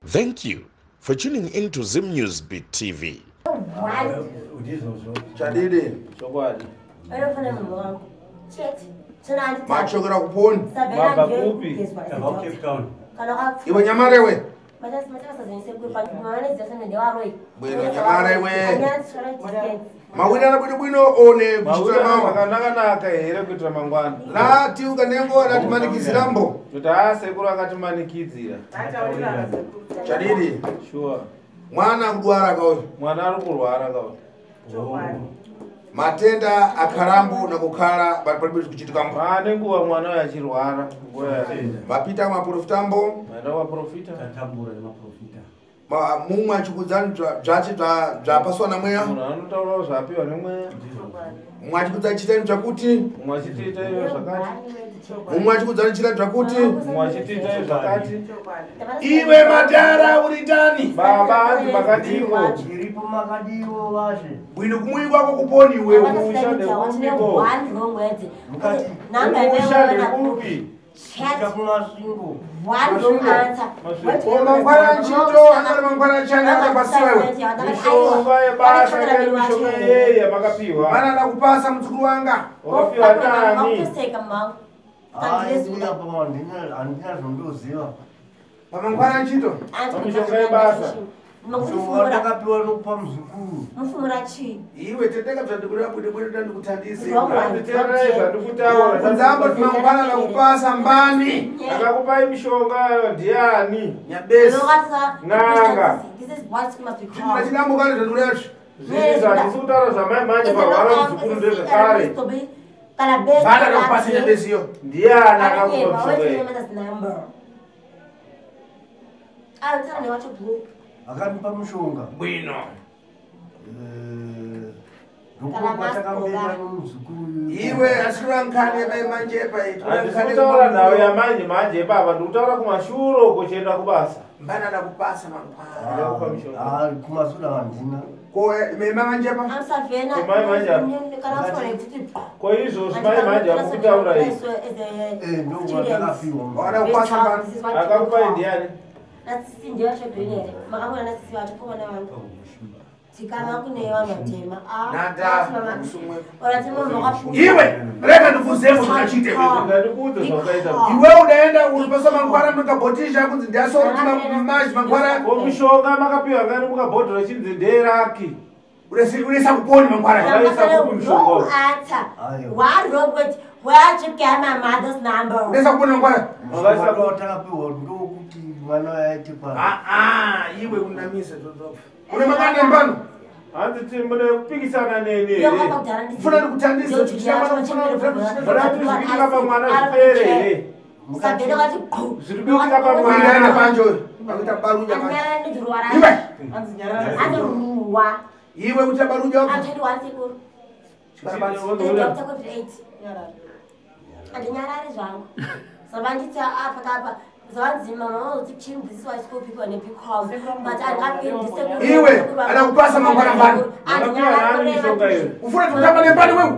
Thank you for tuning in to Zim News Beat TV. Chadidi. Chokwadi. Machokera kuponi. Mabva kupi? Cape Town. Iwe nyamarewe. Bwino nyamarewe. Mawirana bwino bwino one kuchitira mawa. Zvakanaka-naka here kuitira mangwana? Lati ukanengo lati manikizirambo. Kuti haa sekuru akatimanikidzira. Chadidi. Sure. Mwana kudwara kauyu. Mwana ari kurwara kauyu. Matenda akarambo nakukhala palibe kuchitika. Pane nguva mwana uyu achirwara. Nguva yareba. Mapita maprofitambo. Maenda kumaprofita. Tatambura nemaprofita. Mumwe achikudzani zvache zvapaswa namweya. Munhu anotaurawo zvaapiwa nemweya. Mumwe achikudzani chitani zvakuti. Mumwe achitiita iyo zvakati. Mumwe achikudzani chitani zvakuti. Mumwe achitiita iyo zvakati. Iwe madhara uritani. Baba hanzi makadiwo. Iripo makadiwo vashe. Bwino kumui kwako kuponi iwewe. Musha ndekupi? Kumasvingo. Mangwana nchito anari mangwana chani akapasiwa iwe. Mishonga yebasa kai mishonga yei yamakapiwa. Mana nakupasa mudzukuru wanga. Wakapiwa nani? Handina zvondoziva. Pamangwana nchito. Mishonga yebasa. Mishonga ndakapiwa nokupa muzukuru. Mufumura chii? Iwe teteka zvandikuda bwino bwino ndandikutandise. Handiteererai zvandikutaura. Nzambo mangwana nakupasa mbani. Akakupai mishonga ndiani? Nyabesi. N'anga. Chidambo kale zvandikuda izvi. Zvinhu zvandisi kutaura zvamai manje parwara muzukuru ndezvekare. Bana nakupasa nyabesi iyo. Ndiani akakupa mishonga iyi? Akandipa mushonga. Bwino. Ndokupatakambenda nomuzukuru. Iwe asura nkani yamai pa. Handisi kutaura nhau yamanje manje ipapa ndikutaura kumashure uko chienda kubasa. Mbana nakupasa mangwana. Kumashure handina. Ko mema manje pa? Ko mai manje apa? Ko izvozvi mai manje apa kutaura izvi. Ndokuvatakapiwa. Wakada kupasa mbani. Akakupai ndiani? Nasisi ndiye vacho green here. Makamona nasisi vacho pomana vangu. Dzikama kune vanhu vatema. Nada kusumwe. Vatema vakapusa. Iwe rega ndikuzemo zvakachite iwe. Ndandikuudze zvakaita. Iwe udaenda uripasa mangwana mukabhotisha kunzi ndiyasoro kuti maji mangwana. Ko mishonga makapiwa ngani mukabhodhora chinzi nderaki. Uresa kuponi mangwana. Vakaisa kupi mishonga uyu? Answer. One wrong word. Where'd you get my mother's number? Uresa kuponi mangwana. Vakaisa kupi? Takapiwa ndokuti mwana aite pa. Ah iwe unamisa zvozvo. Une makanda mbano. Hanzi ti mune kupikisana neni here? Ufuna ndikutandise Muna kuti zvikitika pamwana zvipere here? Sabena vati go. Zviri kuitika Uiraenda pamwana. panje uyu. Akuita baruja manje. Iwe. Andiruwa. Iwe kuita baruja wako. I'm 21 sekuru. Doctor covid 8. Andinyarari zvangu. Zavanditi apa kapa. Zavanzima mama uthi chimbiswa school people ne become but andingafiri ndisekuru. Iwe, anakupasa mangwana mbani. Makapiwa nani mishonga iyo? Ufuna kutamba nembani wewe.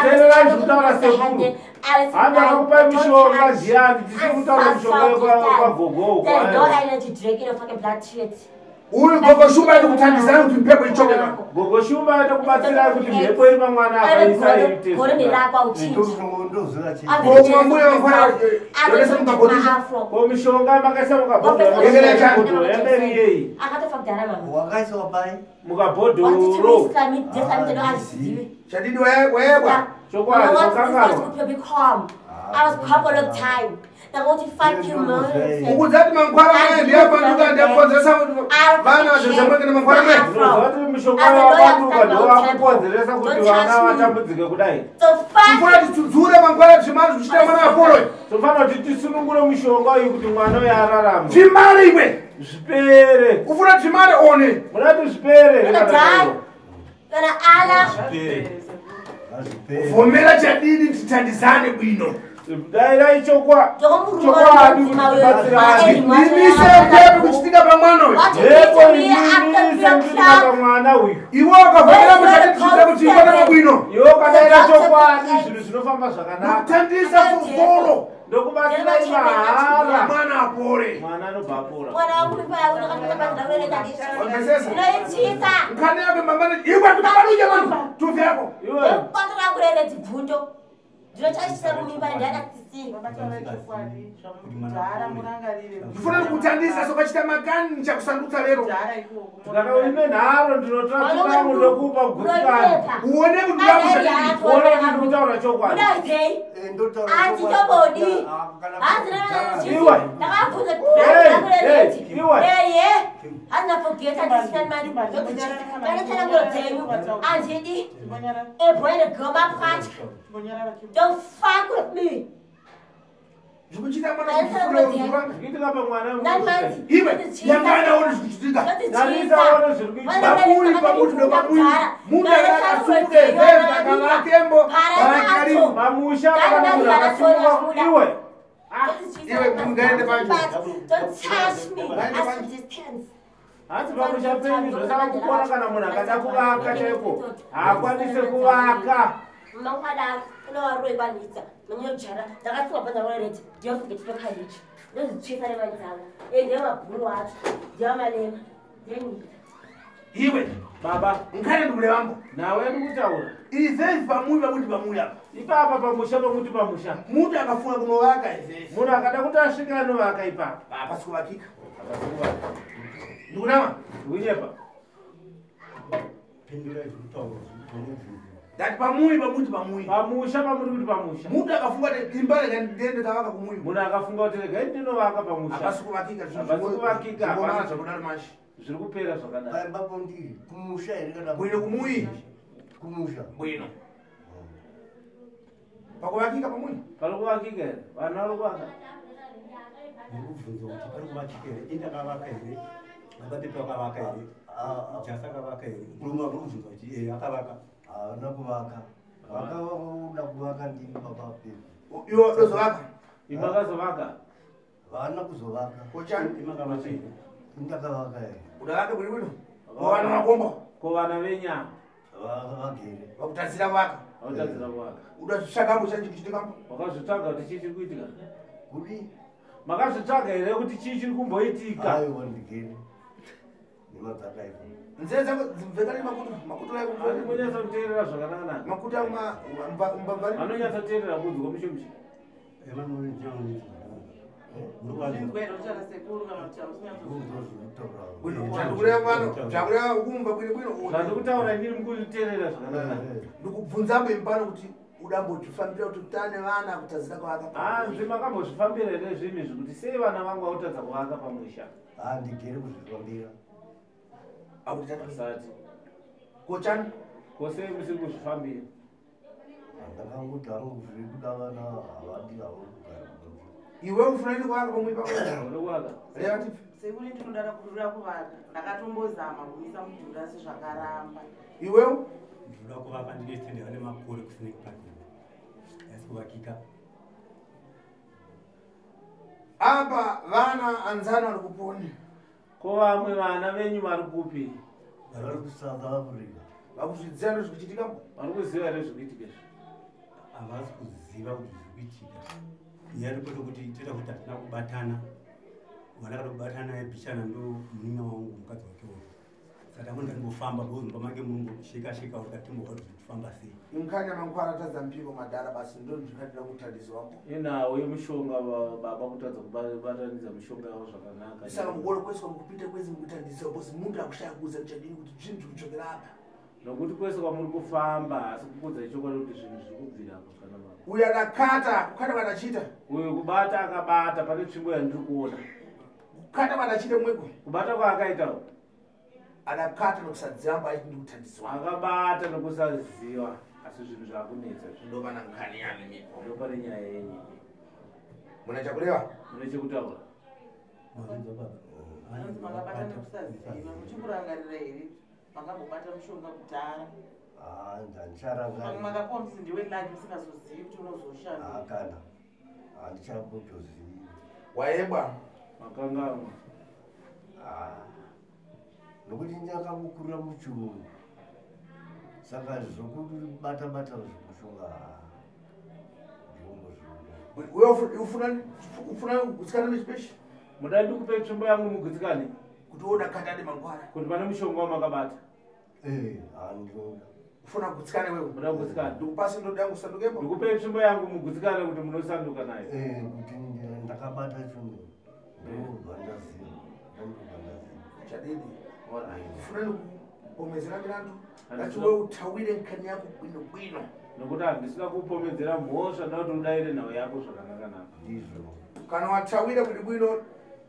Teererai zvekutaura sekuru. Hanzi akakupai mishonga ndiani? Tisiri kutaura mishonga yekwagogo uko. There's no energy drink in a fucking black shit. Uyu gogo shumba ndikutandisana kuti mpepo ichoke. Gogo shumba yatokubatsirai kuti mhepo iri pamwana akaisa iite. Gore ndelakwa uchinji. Ndoziva chete. Gogo mbuya mangwana yoresa mukabhotisha. Ko mishonga makaisa mukabhodhoro Yekele chani. yanga iri yei? Akatofa kudhara mama. Wakaiswa pai. Mukabhodhoro. Chadidi wayebwa. Chokwadi wakanganwa. I was calm for a long time. Ndangoti fuck you man. Ukudzati mangwana mwe ndiyapanduka ndiyakonzeresa vana zvezvamwenge nemangwana mwe. Unoziva kuti mishonga yawapanduka ndowakukonzeresa kuti vana vatambudzike kudai. So fuck. Ufuna titsudzure mangwana zvimari zvichita mwana apollo. Tofanira kuti tisunungure mishonga iyi kuti mwana uyu ararame. Zvimari iwe. Zvipere. Ufuna zvimari one. Muda kuti zvipere here Gonna kana die. kuti? Gonna Allah. Zvipere. Hazviperi. Vhomera chadidi titandizane bwino. Dairai chokwadi kuti tibatsirane. Ndimise mpepo kuchitika pamwana uyu. Mhepo imise kuchitika pamwana uyu. Iwe ukavhomera muchadidi tichita kuti ikone mabwino. Iwe ukadaira chokwadi zvinhu zvinofamba zvakanaka. Kutandisa fuforo. Ndokubatsirai mahara. Mwana apore. Mwana anobva apora. Mwana wangu mimba yangu ndakatoita basa Wamvesesa? Ndinoityisa. Nkhani yako mambane iwe kutabaruja vanhu tuvi yako. Iwe. Basa rangu rereti bvundo. Ndinochaishisa mumimba ndiyakasisi. Ndifuna kutandisa sokachita makani chakusandutsa lero. Kana uine nharo ndinotora chirangu ndokupa gutsikani. Uone kuti ndakushadii. Uone kuti ndikutaura chokwadi. Unoitei? Eh, ndotaura Handitobodi. chokwadi. Ah, kana- Iwe. Ndakabvunza Hey, rereti. hey, iwe. Eye. Handina forgeta ndisina mari. Ndokutyisa. Tsananguro dzenyu. Handidi. Ebhoyene goma pwatya. Don't fuck with me. Zvikuchita mwana kufura. Zvikuitika pamwana Nine months. Iwe yangana uone zvikuchitika. Tarisa uone zviri kuitika. Pamuyi pamuti ndopamuyi. Munhu akasuke zeza kavakembo parakarimu. Pamusha kana munhu akasungwa iwe. Iwe, mungaende pacho. Don't touch me. As a distance. Hanzi pamusha penyu zvosaka kukona kana munhu akada kuvaka chaiko haakwanise kuvaka. Mangwana unowaroikwanisa manyojara ndakasunga bhanza roreti ndiyofungetitokaichi ndozvitsvisa nemari dzangu e ndiyo mabhuru acho ndiyo malema ndiyenyika. Iwe Baba, nkhani ndikulevambo. nawe ndikutaura. Izezi pamuyi pamuti pamuyi apa. Ipapa pamusha pamuti pamusha. Munhu akafunga kunovaka izezi. Munhu akada kuti asvike anovaka ipapa. Hapasi kuvakika. Hapasi kuvaka. Ndikunama. Ndikunyepa. Pindura zvekutaura zvinobvunza. Ndati pamuyi pamuti pamuyi. Pamusha pamuti kuti pamusha. Munhu akafunga kuti imba rega ndiende tavaka kumuyi. Munhu akafunga kuti regai ndinovaka pamusha. Hapasi kuvakika. Hapasi kuvakika, Zvingomana hapasi. zvakudaro manje. Zviri kupera zvakadaro. Paimba pondiri kumusha here kana Bwino kumuyi. Kumusha. Bwino. Pakuvakika pamuyi. Pari kuvakika here? Vanhu vari kuvaka. Ndikubvunza kuti pari kuvakika here? Indakavaka here? Baba akavaka here? Jasi akavaka here? Murume wako urikubvunza kuti eh akavaka. Haana kuvaka. Vakauda kuvaka ndini baba pedu. Iwe dozovaka. Imakazovaka. Vaana kuzovaka. Kochani. Imakavaka here? Indakavaka here. Udavaka bwino bwino. Vana makomba. Ko vana venyama Vagere. Vakutadzira kuvaka. vautadzira kuvaka. Udazvitsvakambo chanji kuchitikambo. Wakazvitsvaga kuti chii chiri kuitika? Kudi? Makazvitsvaga here kuti chii chiri kumboitika? Aiwa ndigere. Nemadzakaipa. Nzee dzako dzimvekane makutu. Makutu Ari ako. kunyatsoteerera zvakanaka. Makutu ako umbamvari. Vanonyatsoteerera kunzwa mushe mushe. Bwino. Zvandikureva pano. Zvakureva kumva bwino bwino. Zvandikutaura ndiri mukuteerera zvakanaka. Ndikubvunzambo impano kuti udambozvifambira kuti tane vana kutadzira kuvaka. Hanzi makambozvifambira here zvinhu izvi kuti sei vana vangu vautadza kuvaka pamusha? Handigere kuzvifambira. Akuti tata. Asati. Kochani. Ko sei musiri kuzvifambira? Ndakangoti hangu zviri kuda vana havadi havo kugara kumusha. Iwe ufunani kuvaka pamuyi pako. Uri kuvaka? Reva tipi. Sekuri ndinoda kurura kuvaka. Ndakatombozama kumisa mudhuri asi zvakaramba. Iwewe Ndinoda kuvaka ndine stand ane makore kusine parking. Asi kuvakika. apa vana anzana vari kupona. Ko vamwe vana venyu vari kupi? Vari kuSouth Africa. Vakuzvidziya ndozvikuchitika. Vari kuziva here zvikuitika izvi? Havasi kuziva kuti zviri kuitika. Nyaya iripo kuti toita kuti hatina kubatana. Vana kada kubatana bhichana ndo munin'ina wangu mukadzi wake uyu. Saka tangu ndandingofamba because mumba make munongosheka sheka kuti katimbobva kuti zvifamba sei. Imkhanya mankwara tadza mpiko madhara basi ndo ndikadira kutandisa wako. Inawo yemushonga baba kutadza kubatanidza mishonga yavo zvakanaka. Saka mukolo kwese kwamukupinda kwese mukutandisa because muntu akushaya kuudza chadini kuti zvinhu zvikuchokera apa. Nokuti kwese kwamuri kufamba asi kukudzai chokwadi kuti zvinhu zviri kubvira apo kana baba. Uyu akakata, kukata kwandachita. Uyu kubata akabata pane tsvimbo yandiri kuona. Kukata kwandachita mweko. Kubata kwaakaita uku. Akakata nokusadzamba achiti ndikutandiswa. Akabata nokusaziva asi zvinhu zvakunetsa izvi. Ndopana nkhani yani miko. Ndopane nyaya yenyu. Muna chakureva? Mune chekutaura. Mazvinzwa baba. Anonzi makabata nekusaziva. Muchikurangarira here? Makambobata mushonga kudhara. Handicharangariri. Makapiwa musindi welaki musingazozivi kuti unozoshanda. Kana. Handichakutozivi. Waebwa. Makanganwa. Nokuti ndakamukurira muchirungu. Saka zvokubata bata mushonga ndinombozviona. Ufuna kugutsikana nechipeshi. Muda ndikupe tsvimbo yangu mugutsikane. Kuti woda katade mangwana. Kuti pane mushonga wamakabata. Handinoda. Ufuna kugutsikana wewe. Muda kugutsikana. Ndikupase ndoda yangu usandukepo. Ndikupe tsvimbo yangu mugutsikane kuti munosanduka nayo. Kuti ndakabata chinhu. Ndobva ndaziva. Chadidi. Ufuna kupomedzera milandu. Ngati wewe utawire nkhani yako bwino bwino. Nokuti handisina kupomedzera mhosva ndakuti udaire nhau yako zvakanaka. Ndizvo. Kana watawira kuti bwino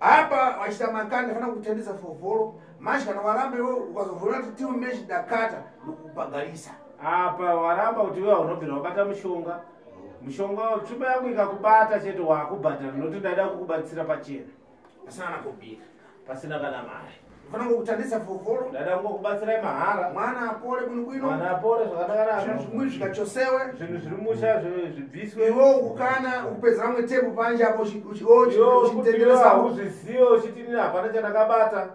apa wachita makanda fana kutendesa fovhoro manje kana waramba iwe ukazovhora kuti tiwe meshi dakata ndikubagarisa. Apa waramba kuti iwe unobvira wabata mushonga. Mushonga tsvimbo yangu ikakubata chete wakubhadhara nokuti ndaida kukubatsira pachena. Pasina nakubira. Pasina kana mari. Fana kutandisa fovhoro. Ndaida kungokubatsirai mahara. Mwana apore bwino bwino. Mwana apore zvakanaka. Zvinhu zvimwe zvikachosewe. Zvinhu zviri musha zvibviswe. Iwe ukana ukupedza ramwe tepu panje apo uchitenderesa uzvizive uchiti nini hapana chandakabata.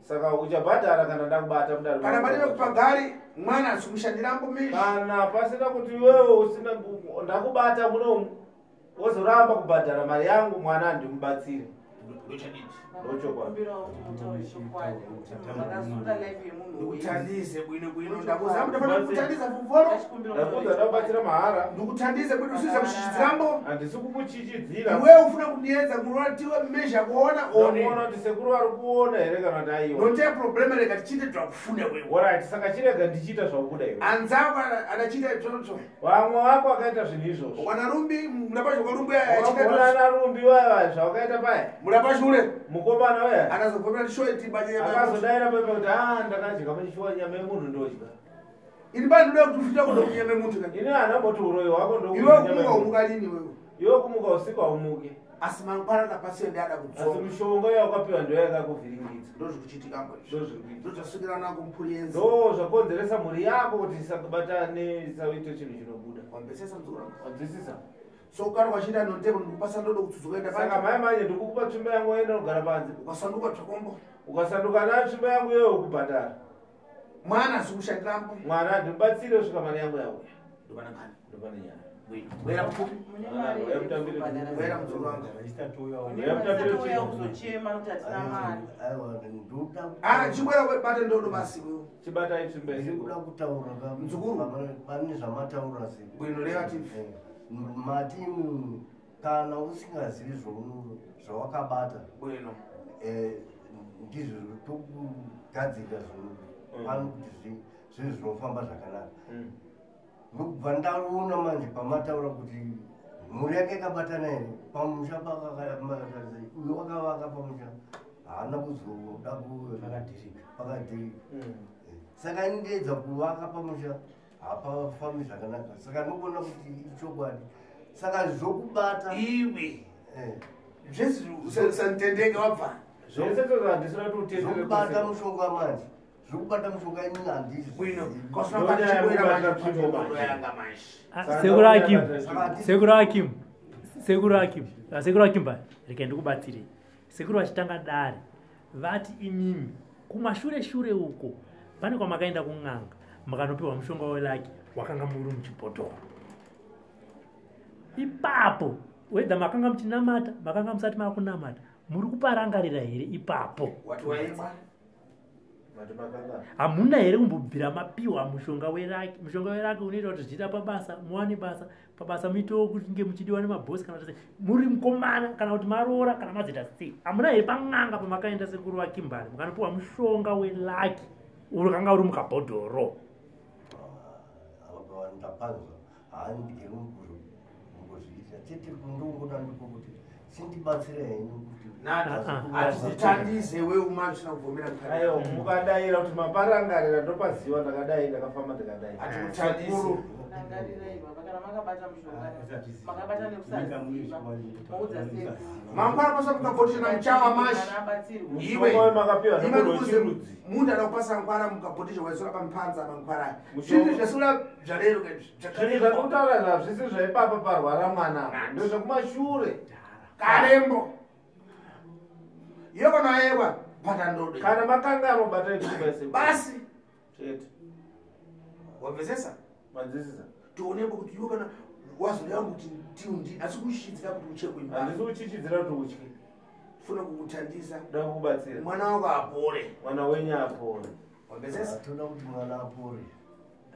Saka uchabhadhara kana ndakubata mudaro. Kana pane kupagari mwana asikushandirambo meshi. Kana pasina kuti iwewe usina ndakubata munomu wozoramba kubhadhara mari yangu mwana handimubatsire. Ndikutandise bwino bwino ndakuzama ndafana kutandisa fuvhoro. Ndakuudza ndakubatsira mahara. Ndikutandise bwino usiza kuchichidzirambo. Handisi kukuchichidzira. Iwewe ufuna kundiedza kuona tiwe mmesha kuona one. Ndakuona kuti sekuru vari kuona here kana kuti aiwa. Note problema rega tichiite zvakufuna wewe. Alright, saka chirega ndichiita zvakuda iwe. Anzako anachita izvozvo. Vamwe vako vakaita zvinhu izvozvo. Wana rumbi mulapacho kwa rumbi achiita. Wana rumbi waya zvawakaita paya. Mulapacho ule. Mukomana weya. Anazobvomera tishoe tibanye. Akazodaira pepe kuti ndakadya machishuwa nyama yemunhu ndodya. Ini bani ndoda kuti ufita kuda kunyama yemuntu kani. Ini handamboti uroyi wako ndokuti Iwe kumuka umuka lini wewe? Iwe kumuka usiku haumuki. Asi mangwana napasi ndiada kudzoka. Asi mishonga yawakapiwa ndiyo yakakuvhiringidza. Ndozvikuchitika mbo. Ndozvikuitika. Ndozvasvikira nako mphuri yenzi. Ndo zvakonzeresa mhuri yako kuti isakubatane isaite chinhu chinobuda. Wambesesa mzukuru wangu. Wanzwisisa? So kana ukachita notebo ndikupasa ndodo kutsudzuka enda panze. Saka mai manje ndikukupa tsvimbo yangu enda kugara panze. Ukasanduka tsvakombo. Ukasanduka nayo tsvimbo yangu iyoyo ukubhadhara. Mwana asikushandirambo. Mwana handimubatsire kusvika mari yangu yauya. Ndopana kani. Ndopane nyaya. Bwera mupfupi. Bwera muzukuru wangu. Kuzochema kuti hatina mari. Aiwa ndoda. Chibwera bata ndodo basi wewe. Chibatai tsvimbo yedu. Ndikuda kutaura muzukuru. Pane zvamataura sei. Bwino reva tivi. Mati kana usingazivi zvawakabata. Bwino. Ndizvo tokugadzira zvinhu pano kuti zvinhu zvinofamba zvakanaka. Ndokubva ndaona manje pamataura kuti mhuri yake yakabatana here pamusha uyo wakavaka pamusha haana kuzoda pakadhirika. Saka indeedza kuvaka pamusha hapafambi zvakanaka. Saka ndinokuona kuti ichokwadi. Saka zvokubata iwe zvese usanditendeke wabva. Zvese handisina kuti utendere zvokubata mushonga manje. Zvokubata mushonga ini handizvi. Bwino. Sekuru Akim. Sekuru Akim. Sekuru Akim ba. Rega ndikubatsire. Sekuru vachitanga dare. Vati imimi kumashure shure uko pane kwamakaenda kun'anga makanopiwa mushonga welaki wakanga muri muchibhotoro. Ipapo wedha makanga muchinamata makanga musati makunamata muri kuparangarira here ipapo? Hamuna here kumbobvira mapiwa mushonga weraki? Mushonga weraki unoita kuti zvichiita pabasa muwane basa, pabasa muitewo kunge muchidiwa nemabhosi kana kuti muri mukomana kana kuti maroora kana mazoita sei. Hamuna here pan'anga pamakaenda sekuru vaKimbari mukanopiwa mushonga welaki wakanga uri mukabhodhoro? Ndapanzwa handigeri kumbozviita chete ndongoda ndiko kuti sindibatsire henyu kuti hatitandise wewe manje usina kubvomera aiwa mukadaira kuti maparangarira ndopaziva ndakadai ndakafamba ndikadai hatikutandise mangwana pasa mukabhotisha muchawa mashi iwe makapiwa nekuzi munhu ada kupasa ngwara mukabhotisha waisora pampanza mangwara zvinhu zvasura zvarero zvinhu zvakutaura zvazvisi zvaipapa parwara mwana ndozvekumashure karembo iyo kana yewa bata ndodo kana makangano bata itumbese basi chete wabvesesa manzwisisa tionepo kuti iwe kana Wazoreva kuti tiundi asi kushidzira kuti uchekwe Handisi kuchichidzira kuti utye. Funa kukuthandisa. Kuda kukubatsira. Mwana wako apore. Mwana wenyu apore. Wapesesa? Toda kuti mwana apore.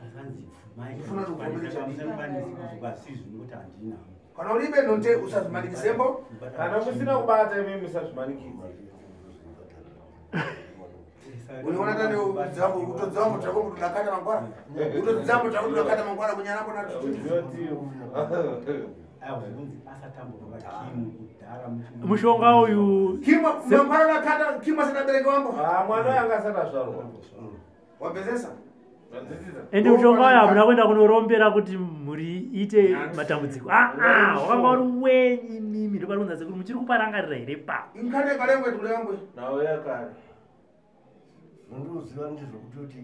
Akanzi bvumai Ndifuna kuti musakwanisi kuvuka sizvo nokuti handina. Kana ulibe nonte usazvimanikisembo. Kana musina kubata imi musazvimanikidze. Unoona tani udzambo utodzambo chako kuti ndakata mangwana. Utodzambo chako kuti ndakata mangwana kunyana kona. Aiwa, zvinonzi asatamburwa kimu kudhara. Mushonga uyu Kimwa mangwana ndakata kimwa sinabereki wangu. Ah, mwana uyu anga asati azvarwa. Wapesesa? Zvanzwisisa? Ende mushonga uyu hamuna kuenda kunorombera kuti mhuri iite matambudziko. Aa, wakanga uri wenyu imimi. Ndopari sekuru muchiri kuparangarira here pa? Inkane kalengwe tulengwe. Nawe yakare. Zvondoziva ndezvekutoti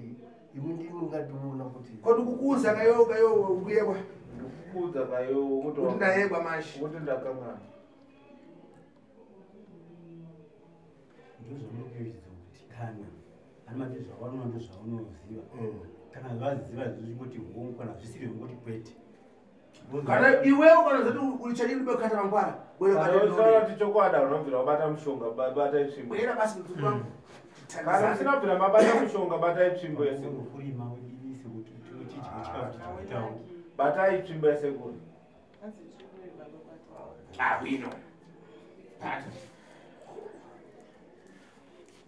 imi ndimi mungationa kuti Kodi kukuza kayo kayo ukuyekwa. Ndikukuudza kayo kuti Kuti ndayekwa manje. Kuti ndakangana. Ndozvamunokuedza kuti kana ani mati zvawanoona ndozvaunoziva. Kana vaziva zvingoti hongu, kana zvisiri zvingoti kwete. Kana iwewe kana zati ulichadini bekata mangwana. Bwera Kana kata uchitaura ndode. kuti chokwadi hauna wabata mushonga, batai tsvimbo. Bwera basi mdzukuru wangu. Kana musina kubvira mabata mushonga, batai tsvimbo yesekuru. Kurima wedivisi kuti tidye chikafu tichitawo. Batai tsvimbo yesekuru. Ah, bwino. Pata.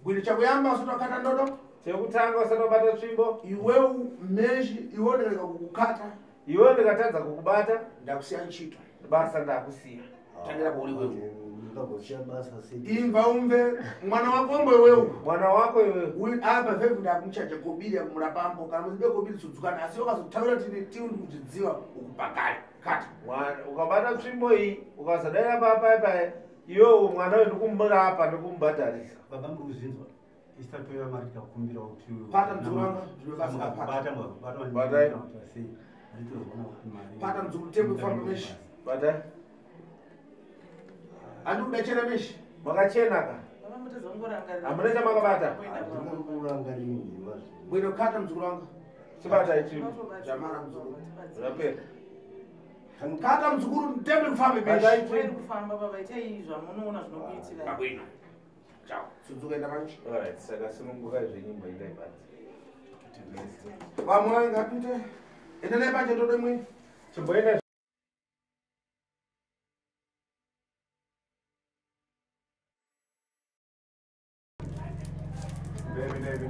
Bwino chakuyamba usati wakata ndodo. Chekutanga usati wabata tsvimbo. Iwewe meshi iwe ndareka kukukata. Iwewe ndikatadza kukubata, Ndakusiya nchito. Basa ndakusiya. Tangira pauri wewe. Ndingagosiya basa sei? Imva umve mwana wako ngwe wewe. Mwana wako iwewe. Uyu apa vhevu ndakumchaja kobiri yakumurapambo kana muzibe kobiri tsudzukana asi wakazotaura tini tiundi kudzidziwa ukupakale. Kata. Mwana ukabata tsvimbo iyi ukazadaira papai pai iwewe mwana uyu ndikumurapa ndikumubhadharisa. Baba, muri kuzvinzwa? Isatoya mari tikakumbirawo kuti Pata mdzukuru wangu, zvino basa kapata. mukabata Batai. sei handitozoona kuti mari. Pata mdzukuru tembo kufamba meshi. Batai. Andi kudachena meshi. Makachena ka. Hamuna chamakabata. Handingangorangariri nhema zvinhu. Bwino kata mdzukuru wangu. Chibatai tsvimbo. Jamara mdzukuru. Zvapera. Kata mdzukuru tembo kufamba meshi. Batai Kweri tsvimbo. kufamba baba, itai zvamunoona zvinokuitirai. Abwino. Ciao. Tsudzuka enda manje. Alright, saka sunungukai zvenyu mboendai panze. Vamwe ngapite. Enda naye panje ndodo imweni. Chimboendai.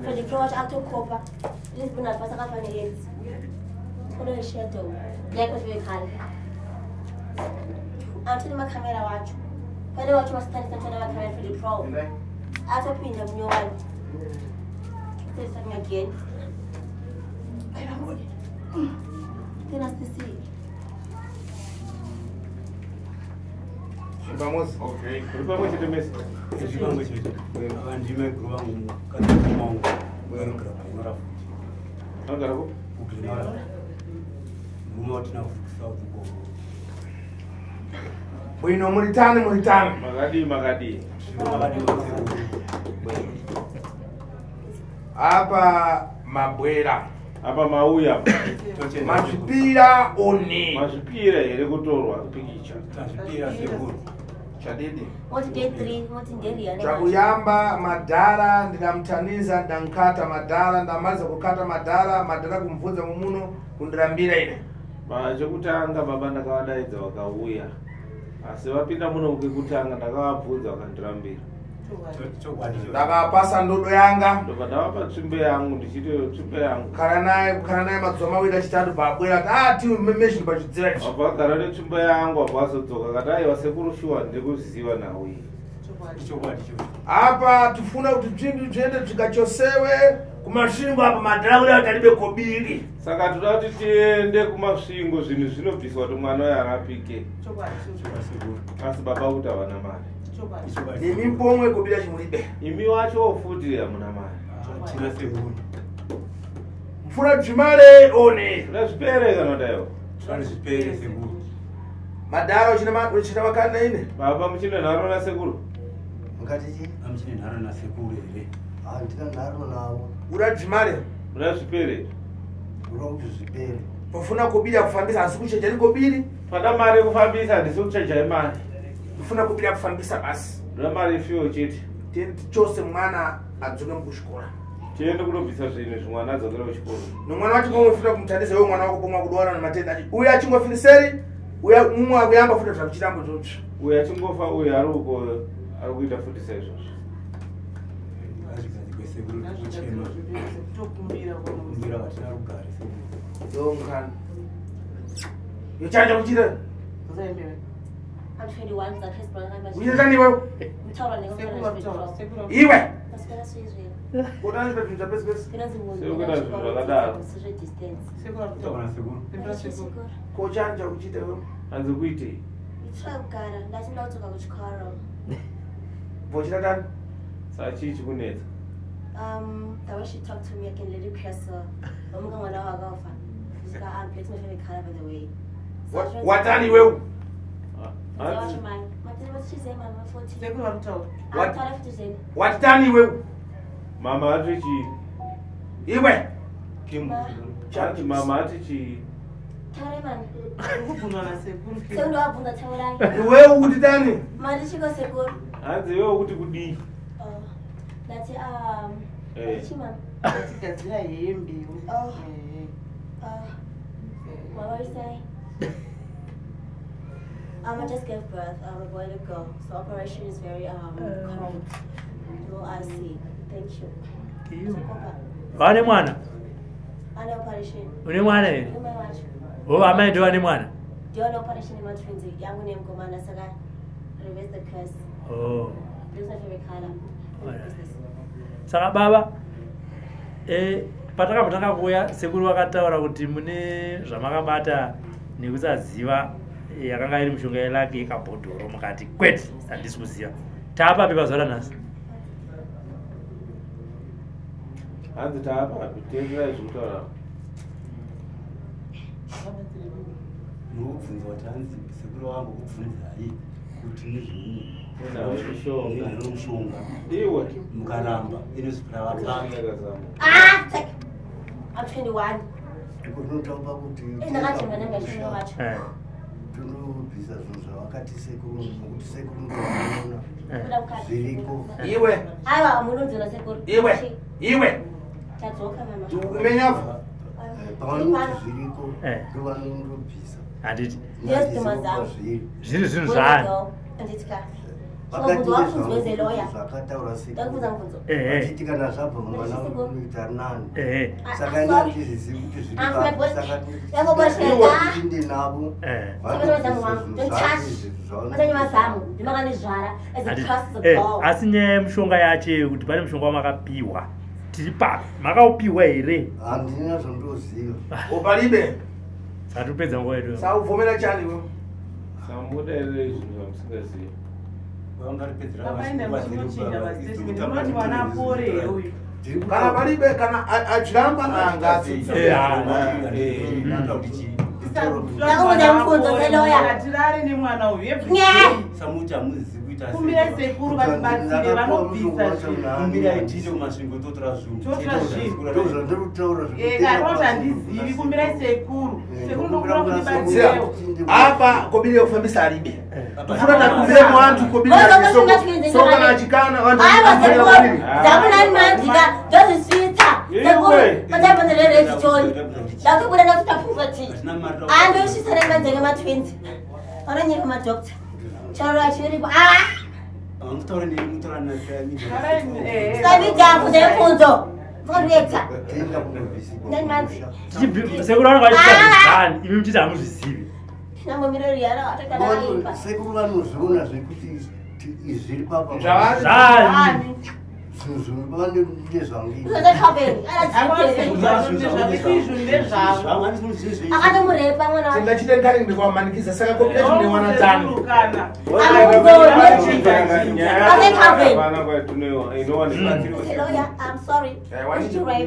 Freddy wacho atokopa lisibona fasakafa ne-aids unoyeshadow yaikosvekhala athini makhamera wacho pane wacho masithandisa mthana makhamera Freddy Pro atopinda munyowani starting again. Tena sisi. Pamozi. Okay. Uri pamwe chete mese. Tiri pamwe chete. Ava ndima guru vangu mukadzi wangu vanogara kuGlenora futi. Vanogara kupi? KuGlenora. Murume watina futi South Ukoko. Bwino muritani muritani. Makadii makadii. Makadii sekuru. Apa mabwera. Apa mauya. Mazvipira one. Mazvipira here kutorwa pikicha? Tazvipira sekuru. Chadidi. Moti day 3 moti nderiyana. Chakuyamba madhara ndinamutaniza ndankata madhara ndamaliza kukata madhara madhara kumubvunza mumuno kundirambira ine. Chekutanga baba ndakavadaidza vakauya. Asi vapinda muno kekutanga ndakavabvunza vakandirambira. Chokwadi. Ndakapasa ndodo yanga. Ndobva ndavapa tsvimbo yangu ndichiti tsvimbo yangu. Kukara naye mazuva mawiri achitatu pabwera ati ah tiwe meshi pachidzira ichi. Wabva agara netsvimbo yangu wabva azodzoka akati aiwa sekuru shuwa ndikuziva nhau iyi. Chokwadi chocho. Apa tifuna kuti zvinhu zviende zvikachosewe kumasvingo apa madhara kuda kuti alibe kobiri. Saka toda kuti tiende kumasvingo zvinhu zvinobviswa kuti mwana uyu arapike. Chokwadi. Chokwadi sekuru. Asi baba kuti havana mari. Chokwadi. Imi pomwe kobiri achimulibe. Imi wacho futi hamuna mari. Tina sekuru. Mfura dzvimare one. Toda zvipere kana kuti aiwa. Toda zvipere sekuru. Madhara uchina makanda ine. Baba muchine nharo nasekuru? Mungati chii? Amuchine nharo nasekuru here? Handina nharo navo. Uda dzvimare. Uda zvipere? Uda kuti zvipere. Pofuna kobiri akufambisa asi kucheja ni kobiri. Pada mari yekufambisa handisi kuchejai mari. Kufuna kobiri akufambisa basi. Ndoda mari yefuel chete. Tiende chose mwana adzoke mukuchikora. Tiende kunobvisa zvinhu izvi mwana adzokere kuchikoro. Nomwana wacho pomwe futa kumuthandisa iwe mwana wako pomwe akudwara nematenda achi. Uyu achingofiriseri, uya mumwe akuyamba futa zvakuchirambo zvozvo. Uyu achingofa uyu ari uko ari kuita futi saizvozvo. Ngazvigadzirwe sekuru kuchema. Tokumbira Kumbira vatina rugare sekuru. Ndongani. Yochanja kuchira. I'm 21, Chris Brown. Uchitani iwewe? Mutaura Sekuru. Iwe. Maswera sei Kotani zvinhu zvapesi pesi. Ndinonzi munhu. Sekuru kuita zvinhu zvakadaro. Social distance. Kutaura sekuru. Sekuru. Kochanja kuchita iwewe. Hanzi kuitei? Nditsva kugara, ndati ndadzoka kuchikoro. Vochita tani? Saka chii chikunetsa? The way she talked to me, I can literally curse her. Vamuka mwana wakafa. Saka I'm black my favorite color by the way. Watani iwewe? Hanzi Sekuru varikutaura. What? Watani iwewe? mama ati chii? Iwe. Hanzi mama ati chii? Uri kubvunzwa nasekuru. Sekuru taurai. Iwewe kuti tani? Mari chiko sekuru. Hanzi iwewe kuti kudii? Oh, ndati Eh. chimama. Tigadzira hembe. Oh. What were you saying? I just gave birth. I'm a boy and a girl, so operation is very cold. No IC. Thank you. Vane mwana? Ane operation. Une mwana here? Une wacho. O amai ndo vane mwana? Ndiyo operation yematwins yangu nemukomana saka reverse the curse. Oh. Blue's my favorite color. Alright. Business. Saka baba patakambotanga kuuya sekuru vakataura kuti mune zvamakabata nekusaziva yakanga iri mishonga yelaki yekabhodhoro mukati kwete handisi kuziva taapapi pazuva ranhasi. Hanzi taapapi teererai zvekutaura. Muri kubvunzwa kuti hanzi sekuru wangu kubvunzai kuti Nenhau yemushonga. nezvemushonga. Iwe. Mukaramba inozvipira vapanga. Ah, take. I'm 21. Ndikonotaura kuti Ndakachema nangashonga wacho. tinobvisa zvinhu zvavakati sekuru nokuti sekuru ndovanoona Kuda mukadzi. zviriko. Iwe. Aiwa, munonzona sekuru. Iwe. Iwe. Tadzoka mama. Ndikumenyavho. Pavanoti zviriko Eh. ndovanondobvisa. Handiti. Yes, ndima Zviri Zviri zvinhu zvaani. Anditika. Vakati Mubvunzo wafunzwe zeloya. zvakataura Ndakubvunza mubvunzo. vachiti kana zvabva mumwana unoita nani. Ehe. Saka ini handizizivi kuti zviri Ah, papi my saka Yangobosheka. tinde navo Eh. vanobvisa zvinhu zvacho izvi Matanye mazamu, ndimakandizvara as a Handiti. curse is a ball. Asi nyaya yemushonga yacho yekuti pane mushonga wamakapiwa tiri papi makaupiwa here? Handina zvondoziva. Upalibe. Saka topedza nguva yedu. Saubvomera chani iwe. Samuda here zvinhu zvamusingazivi. Papaenda muchinochinja mastatement. Munoti mwana apore here uyu? Kana palibe kana achiramba angatsi. Ndakubvunza mubvunzo seloya. Hatirare nemwana uyu. Every Nye. day. Samuti hamuzivi kuita sei. Kumbirai sekuru vatibatsire vanobvisa zvinhu. Kumbirai tiende kumasvingo totora zvinhu. Totora zvinhu. Ndozvandiri kutaura. Karoti handizivi kumbirai sekuru. Sekuru ndokumbira kuti Zia. batsirewo. Apa kobiri yekufambisa alibe. Tofuna takumbire muantu kobiri Vozokoshonga yake twins soko. Soko kana achikana vantu Aiwa vanofanira sekuru, kobiri. zamunani mandika, ndozvisvitsa. Sekuru, pataipanzere rechitoni. Ndakubuda ndakuita poverty. Andosvitsa nemanzenge matwins. Vanonyepa madoctor. Charo achiripo. Ah! Mutaura neni mutaura Samidha bvunza mubvunzo. Vakandiyedza. Tenda kunobvisikwa. Nine months. Sekuru vanenge vachiita zvinhu imi muchiti hamuzvizivi. Nambomiroriyara Sekuru vanozviona zvekuti zviri papa. Zvani. Zvinhu zvinhu ndezvangu. Akatomurepa mwana wacho. Tingachite nkari ndikuwamanikisa saka kobiri yacho munewana tano. Lawyer, I'm sorry.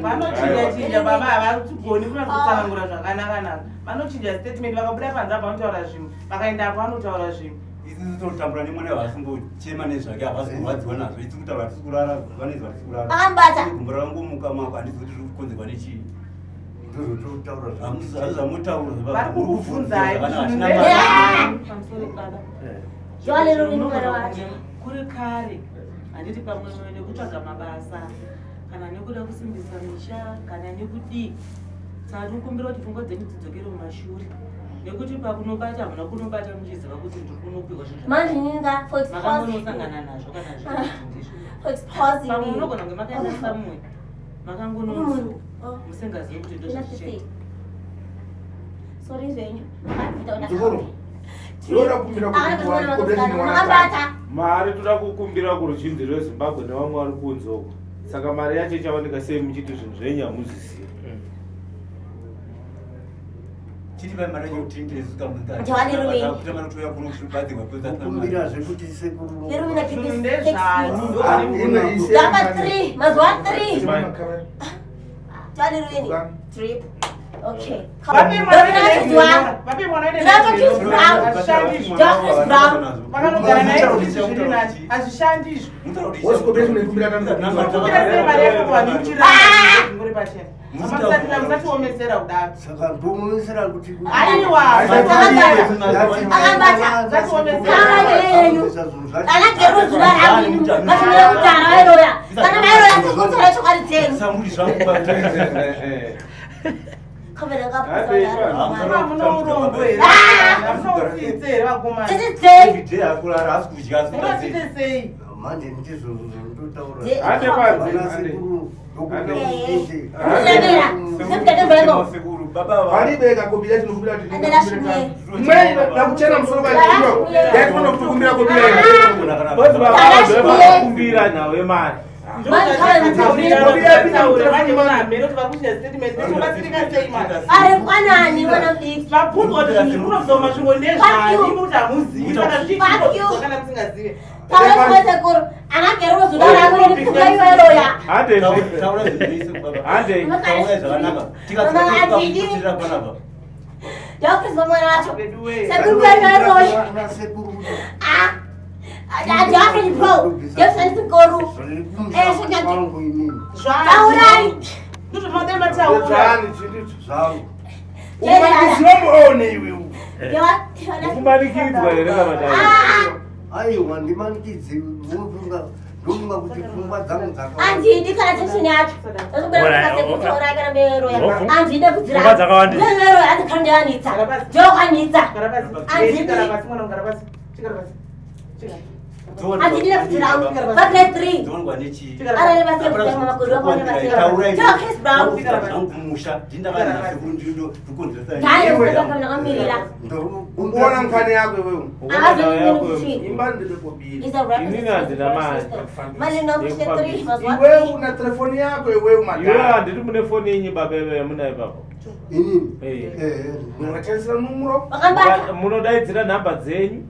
Vanochinja chinja baba havagoni kunatotsanangura zvakanaka-naka. Vanochinja statement vakabuda panze apa vanotaura zvimwe, vakaenda apo vanotaura zvimwe. Isusu totambura nemwana vasingochema nezvake havasi kurwadziwa nazvo. Isi kutaura hatisi kurara vanezwa hatisi kurara. Akambata. Gumbo rangomuka mako handizi kuti riri kukonzerwa nechii. Ndozototaura Zvamutaura. Vari kukubvunzai Pamusoro baba. Joale ruri mwana wacho. Kuri kare handiti pamwe nekutsvaga mabasa kana nekuda kusimbisa misha kana nekudii, saka tinokumbira kuti pfungwa dzenyu dzidzokere mumashure, nekuti pakunobata hamuna kunobata muchiziva kuti ndiri kunopiwa zvinhu Manje ninga for exposing. makangonosangana nazvo kana zvekuti ndizvo. For exposing Pamwe me. munogona kunge makaenda somewhere makangononzi Oh. musingazivi kuti ndozvichete. Sorry zvenyu. Muzukuru, unoda kukumbira kuti Makabata. Mari toda kukumbira kuruzhinji rweZimbabwe nevamwe vari kunze uko. Saka mari yacho ichawanika sei muchiti zvinhu zvenyu hamuzvizivi? Chiti vai mari yacho kuti Joale Ruveni. kutoya kuno kubatsirwa. Kukumbira zvekuti sekuru. Lerumina Zvinhu drip ndezvani. 6 weeks. Dapa 3, mazuva 3. Joale Ruveni. Drip. Okay. Vape mwana vape mwana. Ndinatwa Chris Brown. Hazvishandi izvo. Ndinatwa Chris Brown. Makanogara naye kuti zviri nani, hazvishandi izvo. Kumbira sei mari yako kuvanhu muchiranguri pachena? Musatiomesera kudaro. Saka ndomuomesera kuti Aiwa. Akabata. Kara yenyu. Ana geru zuva rangu. Vasinira kudhara vairoya. Kana vairoya sekutaura chokwadi dzenyu. Samuri zvangu. Kamera Hamuna urombo here? Hamuna utsitsi here, vakomana? Tisi dzei. Everyday akurara asi kudya asi Mungatite sei? Manje ndizvozvo zvandotaura. Hande panze, Vana hande. sekuru ndokumbira Hande. kuti Ndinodemera. Semudadembereko. Sekuru baba. Palibe kakobira chinokumbira kuti Andela shimwe. Mwe ndakuchena musoro kwaio yaifana kutokumbira kobira. Bozi baba vakakumbira nhau yemari. Manje kava Ari kwanani mwana mudiki? Vabvunzwa kuti zvinhu zvinobva mumasvingo ndezvani, kuti hamuzivi, saka zvichii kana musingazive? Taura chimwe sekuru. Ana geru zuva rangu iri pfungwa iweroya. Hande. Taura zvinhu baba. Hande. Taura zvakanaka. Tikatira panapa. Ndakuzwa mwana wacho. Veduwe. Sekuru kweroya. Vana sekuru. Ah. Jeffrey bro. Jeffrey sekuru. Zviri kwangu inini. Taurai. Ndozvamada mataura. Zvani chindicho. Zvangu. Umakiziwa iwe. Kumanikidzwa here kana taura? Ah. Aiwa, ndimanikidzi, munofunga ndofunga kuti pfungwa dzangu dzaka Andidi kana tension yacho. Ndokubera kana meroya. Andidi kudzira. Pfungwa dzakawandisa. Meroya andikhandianitsa. Ndokwanitsa. Gara pasi. Andidi. Gara pasi mwana, gara pasi. Chigara pasi. Chigara. Andidi kudzira. Vakre 3. Ndonwa nechi. Arare basi kutanga makuru wako nebasi. Tell Chris Brown. Zvangu kumusha ndindakana sekuru ndindo ndikonzeresa. Dai usakamirira. Ukuona mfane yako iwewe. Akazokuchi. Imba ndilekobira. Is a rapper. Inini handina mari. Mali no 3 mazuva. Iwewe una telefoni yako iwewe Iwe madara. handiti mune foni yenyu baba yamunayo ipapo? Inini. Eh. Mungatendesera numuro Wakambata. Munodaidzira nhamba dzenyu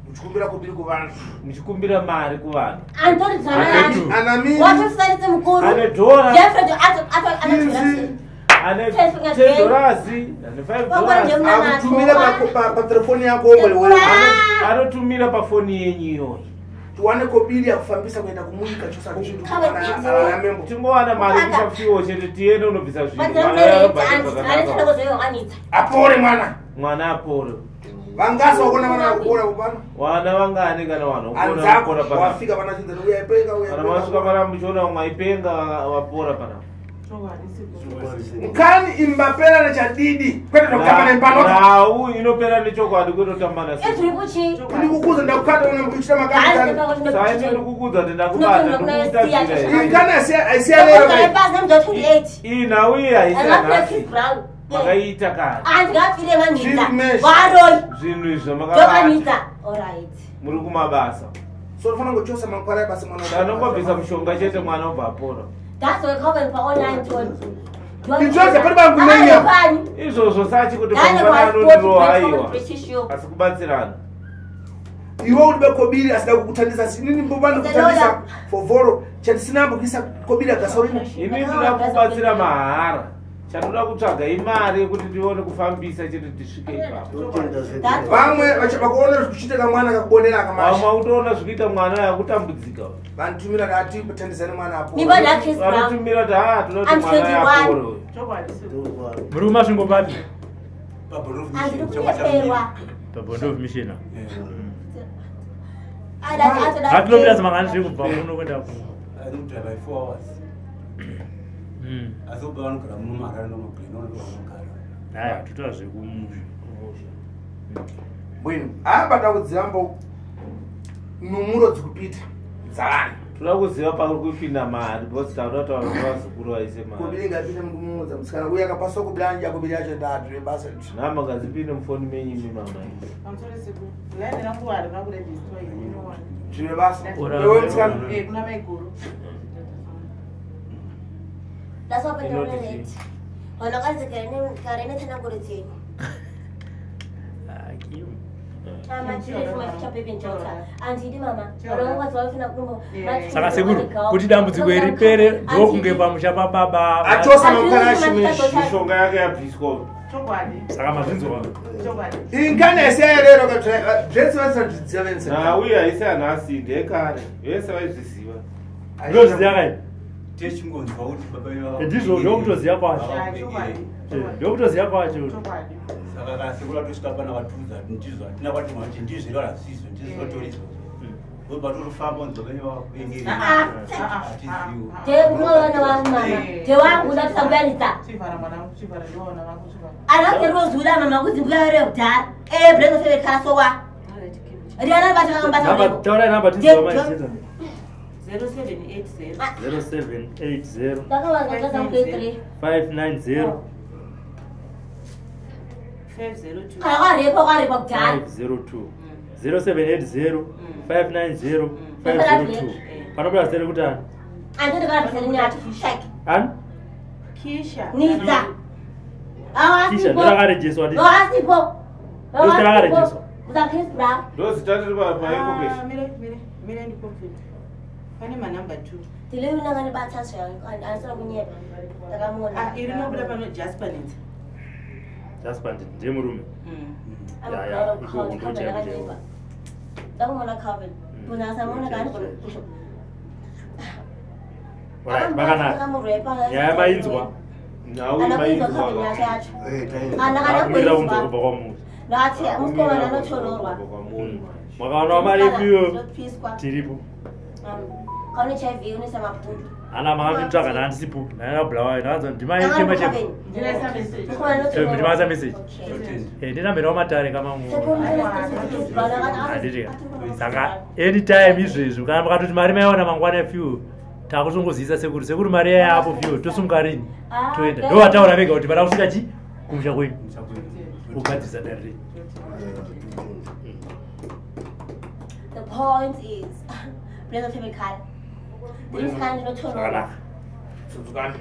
muchikumbira kobiri kuvanhu. muchikumbira mari kuvanhu. Antori dzana yacho. Anamini. Watosarise mukuru. Ane dhora. Jeffrey ato ato anatora. Ane Five fingers 10 dollars, ane 5 Wangwana dollars. ndiye muna Akutumira pa telefoni yako omwe iwewe. Anotumira pafoni yenyu iyoyo. Tiwane kobiri yakufambisa kuenda kumuyika chose Kawe chindu. Tingowana mari Kaka. kusafiwo chete tiende unobvisa zvinhu. Madzira Mwana mune anobhadhara anti zvakanaka. anti zvakanitsa. Apore mwana. Mwana apore. Vangasa wakona vana vakupora kupano. Vana vangani kana vanhu vopora Anzako vapora panapa. wafika pana chinzani uya ipenga uya Kana masvika ipenga. pana muchiona umwe aipenga vapora panapa. Mkani imbapera nechadidi kwete tokutamba nempanoka. Nhau inopera nechokwadi kwete kutamba nasi. Edri kuchi. Ndikukuza ndakukata una kuchita makani. Saini ndikukudza kuti ndakubata ndikukutadzira here. Inkani asiya lero. Ndakugara pasi nemudzi wa 28. Iyi nhau iyi haisi Andingafire yanhasi. Chris Brown. Makaita kare. Andingafire manhidza. Zviri mesh. Varoi. Zvinhu izvi zvamakabata Ndokanitsa. Alright. muri kumabasa. So unofana kuchosa makwara ebasa mwana. Anongobvisa mushonga chete mwana obva apora. That's why cover pa online tone. Ndizvozvo pari pangumenya. Izvozvo sachi kuti Dane pangwana kwa sport anondirowa aiwa. British yo. Asi kubatsirana. Iwe uri bekobiri asida kukutandisa asi inini mbobani kutandisa fovhoro chandisina kuisa kobiri agasorina. Ini ndinoda kubatsira mahara. Chatoda kutsvaga imari yekuti tione kufambisa chete tisvike ipapo. Totenda sekuru. Vamwe vakuona zvikuchiita kamwana kakubonera akamasha. Vamwe kutoona zvikuita mwana yakutambudzika. Vanotumira kati kutendesani mwana apo. Mimba ndaChris Brown. Vanotumira kuti ha toda kuti I'm mwana 21. yapore uyu. Chokwadi sekuru. Muri kuMasvingo papi? Handiri kunyeperwa. Pabondo of Mission. Ada Makilometers mangani zviri kubva kuno kuenda ku? By 4 hours. Asi kubva vanogara muno muHarare nomuGlen vanogara. Haya, totora zvekumusha. Bwino. Apa takudziramba numuro dzikupita dzavanhu. Toda kuziva pari kupinda mari because takuda kutaura nevazukuru vaise mari. Kubiri ngapinde mukumudza musikana uye akapaswa kubira anja kubiri yacho ndatu basa. Nhamba ngadzipinde mufoni menyu imi mama. Pamusoro sekuru. Laini rangu harina kurejistwa ini inowana. Zvine basa. Ora- Iwe musikana. Eh, kuna maiguru. Ndaswapenda vanhu vakazi kare netsananguro dzenyu. Ah, kiyo. Andidi mama vanongazi vafuna kumbo. Saka sekuru, kuti dambudziko iri ripere ndokunge pamusha pababa. Achosa mukana shimishi. Mishonga yake yabviswa. Chokwadi. Saka mazvinzwa. Chokwadi. Ingane yasiyayerero zvese vasazvidziva vense. Nauye haisi anhasi ndekare. Vese vaizviziva. Ndoziya kai? Techingonzwa kuti baba vedu Ndizvo ndokutoziya kwacho. Chokwadi. Ndokutoziya kwacho. Chokwadi. Saka kana sekuru atosvika pana vatiudza kuti ndizvo hatina kwati mwana ndizvo here hazvizvo ndizvo zvotori izvozvo. Vobva torofamba unzi baba venyu vakakuvengerei. Hatizivi. Ndeunoona wangu mama ndewangu ndatisambuyanidza. Chivhara mwanangu, chivhara ndiwaona vangu chivhara. Anakerozuda mama kuti mbuya vere kudhara ebrekosevekarasowa riana Namba bata taurai namba tiziva maizita. 0780 0780 ndakawanza 590 502. kana kwarepa kwarepa kudhara. 502. 0780 590 502. Panobuda zita rekuti ani? Andindikarabiserinyacho shake. Ani? Kisha. Nidza. Kisha ndorakarejeswa ndi. Wakasipo. Ndozita rakarejeswa. Chris Brown. Ndozita riri paekokeshi. Ah, mire mire mire ndikomfenda. Pane manamba 2. Ndiliunanganibata zvangu andisina kunyepa ndakamuona. Ah, iri rinobuda pano Jasper Nidza. Jasper ndiye murume. Ya, ya, iko ndo chaiko chaiko. Ndakamuona Calvin. Munhu asamuona kaani. Alright, makanaka. Nyaya mainzwa. Nhau Anakuinzwa mainzwa. Calvin yacho yacho. Akumirira kunzwa kubva kwamuri. Ndati musikana anotororwa. Makaona mari ipiyo Zvinopiswa. tiripo. Kaune HIV unoisa mapundu. Ana makanditsvaga ndandisipo. Ndakabulawayo ndakanzwa ndimai chema chema. Ndinaisa message. Ndimaisa message. Eh, ndinamberawo matare kamangu. Handiti. Saka anytime izvezvi kana makatoti mari maiwana mangwana few takutongozivisa sekuru sekuru mari yayapo few tosumuka rini toenda ndovataura vega kuti vada kusvika chi kumusha kwenyu kugadzirisa dare renyu. The point is, blaze of chemical. Ndiri ndinotororwa. Zvakanaka.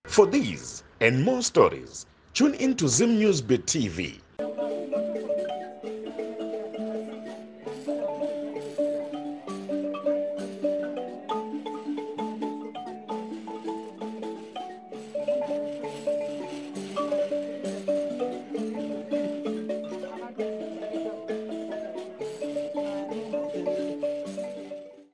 For these and more stories, tune in to Zim News Bit TV.